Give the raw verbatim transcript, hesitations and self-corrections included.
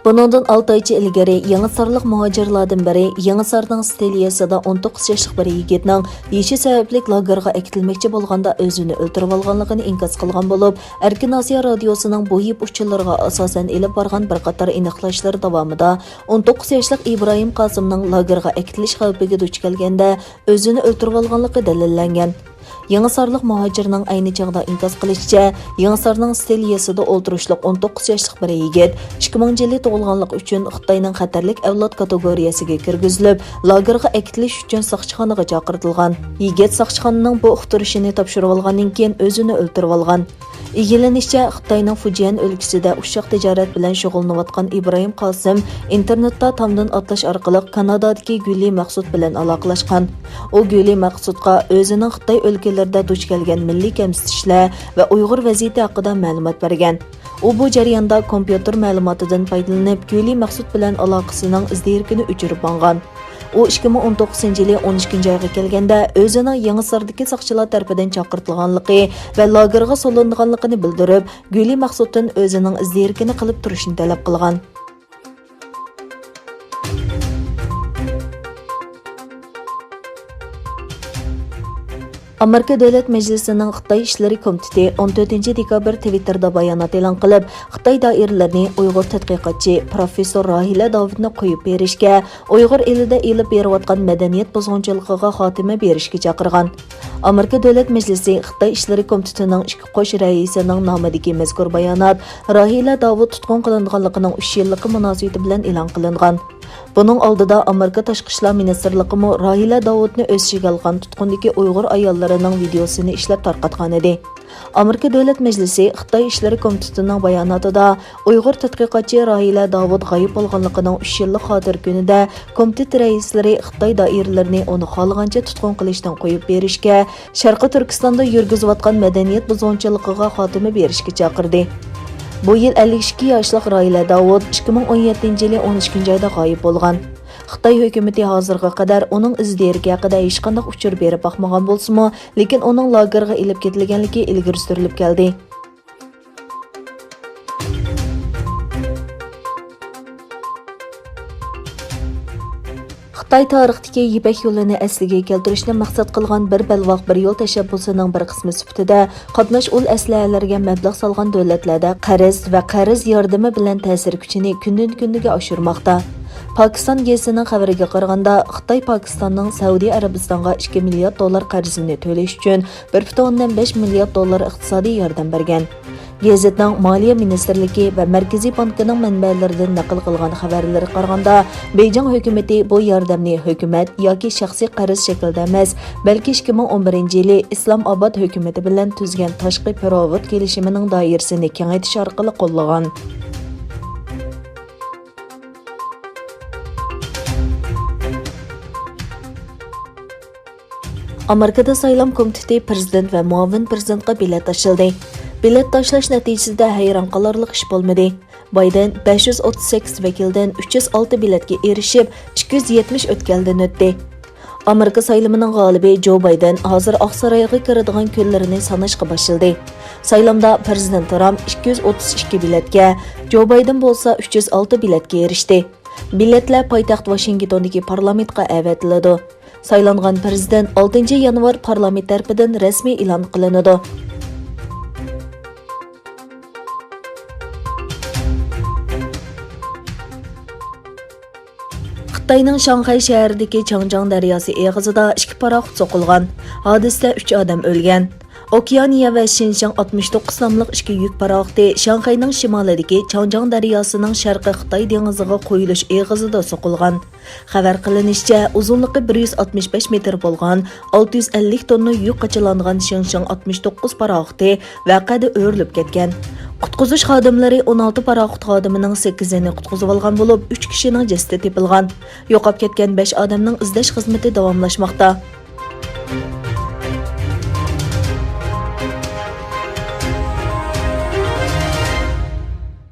بۇنىڭدىن ئالتە ئايچە ئىلگىرى يېڭىسارلىق مۇھاجىرلاردىن بىرى يېڭىسارنىڭ ستېلىيەسىدا ئون توققۇز ياشلىق بىر يىگىتنىڭ يېشى سەۋەبلىك لاگېرغا ئەكېتىلمەكچى بولغاندا ئۆزىنى ئۆلتۈرۈۋالغانلىقىنى ئىنكاس قىلغان بولۇپ، ئەركىن ئاسىيا رادىيوسىنىڭ بۇ يىپ ئۇچۇرلىرىغا ئاساسەن ئېلىپ بارغان بىر قاتار ئېنىقلاشلىرى داۋامىدا ئون توققۇز ياشلىق ئىبراھىم قاسىمنىڭ لاگېرغا ئەكېتىلىش خەۋپىگە دۇچ كەلگەندە ئۆزىنى ئۆلتۈرۈۋالغانلىقى دەلىللەنگەن. يېڭىسارلىق مۇھاجىرنىڭ ئەينى چاغدا ئىنكاس قىلىشىچە، يېڭىسارنىڭ ستېلىيەسىدا ئولتۇرۇشلۇق ئون توققۇز ياشلىق بىر يىگىت ئىككى مىنغىنچى يىلى تۇغۇلغانلىقى ئۈچۈن خىتاينىڭ خەتەرلىك ئەۋلاد كاتېگورىيەسىگە كىرگۈزۈلۈپ، لاگېرغا ئەكېتىلىش ئۈچۈن ساقچىخانىغا چاقىرتىلغان. يىگىت ساقچىخانىنىڭ بۇ ئۇقتۇرۇشىنى تاپشۇرۇۋالغاندىن كېيىن ئۆزىنى ئۆلتۈرۈۋالغان. ئىگىلىنىشىچە، خىتاينىڭ فۇجيەن ئۆلكىسىدە ئۇششاق تىجارەت بىلەن شۇغۇللىنىۋاتقان ئىبراھىم قاسىم ئىنتېرنېتتا تامدىن ئاتلاش ئارقىلىق كانادادىكى گۈلى مەخسۇت بىلەن ئالاقىلەشكەن. ئۇ گۈلى مەخسۇتقا ئۆزىنىڭ خىتاي ئۆلكىلىرىدە دۇچ كەلگەن مىللىي كەمسىتىشلەر ۋە ئۇيغۇر ۋەزىيىتى ھەققىدە مەلۇمات بەرگەن. ئۇ بۇ جەرياندا كومپيۇتېر مەلۇماتىدىن پايدىلىنىپ، گۈلى مەخسۇت بىلەن ئالاقىسىنىڭ ئىز دېرىكىنى ئۆچۈرۈپ ماڭغان. ئۇ ئىككى مىڭ ئون توققۇزىنچى يىلى ئون ئىككىنچى ئايغا كەلگەندە ئۆزىنىڭ يېڭىساردىكى ساقچىلار تەرىپىدىن چاقىرتىلغانلىقى ۋە لاگېرغا سولىنىدىغانلىقىنى بىلدۈرۈپ، گۈلى مەخسۇتتىن ئۆزىنىڭ ئىز دېرىكىنى قىلىپ تۇرۇشنى تەلەپ قىلغان. ئامېرىكا دۆلەت مەجلىسىنىڭ خىتاي ئىشلىرى كومىتېتى ئون تۆتىنچى دېكابىر تىۋىتتېردا بايانات ئېلان قىلىپ، خىتاي دائىرىلىرىنى ئۇيغۇر تەتقىقاتچى پروفېسسور راھىلە داۋۇتنى قويۇپ بېرىشكە، ئۇيغۇر ئېلىدە ئېلىپ بېرىۋاتقان مەدەنىيەت بۇزغۇنچىلىقىغا خاتىمە بېرىشكە چاقىرغان. ئامېرىكا دۆلەت مەجلىسى خىتاي ئىشلىرى كومىتېتىنىڭ ئىككى قوش رەئىسىنىڭ نامىدىكى مەزكۇر بايانات راھىلە داۋۇت تۇتقۇن قىلىنغانلىقىنىڭ ئۈچ يىللىقى مۇناسىۋىتى بىلەن ئېلان قىلىنغان. بۇنىڭ ئالدىدا ئامېرىكا تاشقى ئىشلار مىنىستىرلىقىمۇ راھىلە داۋۇتنى ئۆز ئىچىگە ئالغان تۇتقۇندىكى ئۇيغۇر ئاياللىرىنىڭ ۋىدېئوسىنى ئىشلەپ تارقاتقانىدى. ئامېرىكا دۆلەت مەجلىسى خىتاي ئىشلىرى كومىتېتىنىڭ باياناتىدا ئۇيغۇر تەتقىقاتچى راھىلە داۋۇت غايىب بولغانلىقىنىڭ ئۈچ يىللىق خاتىرە كۈنىدە كومىتېت رەئىسلىرى خىتاي دائىرىلىرىنى ئۇنى خالىغانچە تۇتقۇن قىلىشتىن قويۇپ بېرىشكە، شەرقىي تۈركىستاندا يۈرگۈزۈۋاتقان مەدەنىيەت بۇزغۇنچىلىقىغا خاتىمە بېرىشكە چاقىردى. بۇ يىل ئەللىك ئىككى ياشلىق راھىلە داۋۇت ئىككى مىڭ ئون يەتتىنچى يىلى ئون ئىككىنچى ئايدا غايىب بولغان. خىتاي ھۆكۈمىتى ھازىرغا قەدەر ئۇنىڭ ئىز دېرىكى ھەققىدە ھېچقانداق ئۇچۇر بېرىپ باقمىغان بولسىمۇ، لېكىن ئۇنىڭ لاگېرغا ئېلىپ كېتىلگەنلىكى ئىلگىرى سۈرۈلۈپ كەلدى. خىتاي تارىختىكى يىپەك يولىنى ئەسلىگە كەلتۈرۈشنى مەقسەت قىلغان بىر بەلباغ بىر يول تەشەببۇسىنىڭ بىر قىسمى سۈپىتىدە، قاتناش ئۇل ئەسلىھەلەرگە مەبلەغ سالغان دۆلەتلەردە قەرز ۋە قەرز ياردىمى بىلەن تەسىر كۈچىنى كۈندىن-كۈنگە ئاشۇرماقتا. پاكىستان گېزىتىنىڭ خەۋىرىگە قارىغاندا، خىتاي پاكىستاننىڭ سەئۇدى ئەرەبىستانغا ئىككى مىليارد دوللار قەرزىنى تۆلەش ئۈچۈن بىر پۈتۈن ئوندىن بەش مىليارد دوللار ئىقتىسادىي ياردەم بەرگەن. گېزىتنىڭ مالىيە مىنىستىرلىكى ۋە مەركىزىي بانكىنىڭ مەنبەلىرىدىن نەقىل قىلغان خەۋەرلىرىگە قارىغاندا، بېيجىڭ ھۆكۈمىتى بۇ ياردەمنى ھۆكۈمەت ياكى شەخسىي قەرز شەكلىدە ئەمەس، بەلكى ئىككى مىڭ ئون بىرىنچى يىلى ئىسلام ئاباد ھۆكۈمىتى بىلەن تۈزگەن تاشقى پېرېۋوت كېلىشىمىنىڭ دائىرىسىنى كېڭەيتىش ئارقىلىق قوللىغان. ئامېرىكىدا سايلام كومىتېتى پىرېزىدېنت ۋە مۇئاۋىن پىرېزىدېنتقا بېلەت تاشلىدى. بېلەت تاشلاش نەتىجىسىدە ھەيران قالارلىق ئىش بولمىدى. بايدېن بەش يۈز ئوتتۇز سەككىز ۋەكىلدىن ئۈچ يۈز ئالتە بېلەتكە ئېرىشىپ، ئىككى يۈز يەتمىش ئۆتكەلدىن ئۆتتى. ئامېرىكا سايلىمىنىڭ غالىبى جو بايدېن ھازىر ئاقسارايغا كىرىدىغان كۈنلىرىنى ساناشقا باشلىدى. سايلامدا پىرېزىدېنت ترامپ ئىككى يۈز ئوتتۇز ئىككى بېلەتكە، جو بايدېن بولسا ئۈچ يۈز ئالتە بېلەتكە ئېرىشتى. بېلەتلەر پايتەخت ۋاشىنگتوندىكى پارلامېنتقا ئەۋەتىلىدۇ. سايلانغان پىرېزىدېنت ئالتىنچى يانۋار پارلامېنت تەرىپىدىن رەسمىي ئېلان قىلىنىدۇ. خىتاينىڭ شاڭخەي شەھىرىدىكى چاڭجياڭ دەرياسى ئېغىزىدا ئىككى پاراخوت سوقۇلغان. ھادىسىدە ئۈچ ئادەم ئۆلگەن. ئوكېئانىيە ۋە شىنشىڭ ئاتمىش توققۇز ناملىق ئىككى يۈك پاراخوتى شاڭخەينىڭ شىمالىدىكى چاڭجياڭ دەرياسىنىڭ شەرقىي خىتاي دېڭىزىغا قۇيۇلۇش ئېغىزىدا سوقۇلغان. خەۋەر قىلىنىشىچە، ئۇزۇنلۇقى بىر يۈز ئاتمىش بەش مېتىر بولغان، ئالتە يۈز ئەللىك توننا يۈك قاچىلانغان شىڭشىڭ ئاتمىش توققۇز پاراخوتى ۋەقەدە ئۆرۈلۈپ كەتكەن. قۇتقۇزۇش خادىملىرى ئون ئالتە پاراخوت خادىمىنىڭ سەككىزىنى قۇتقۇزۇۋالغان بولۇپ، ئۈچ كىشىنىڭ جەسىتى تېپىلغان. يوقاپ كەتكەن بەش ئادەمنىڭ ئىزدەش خىزمىتى داۋاملاشماقتا.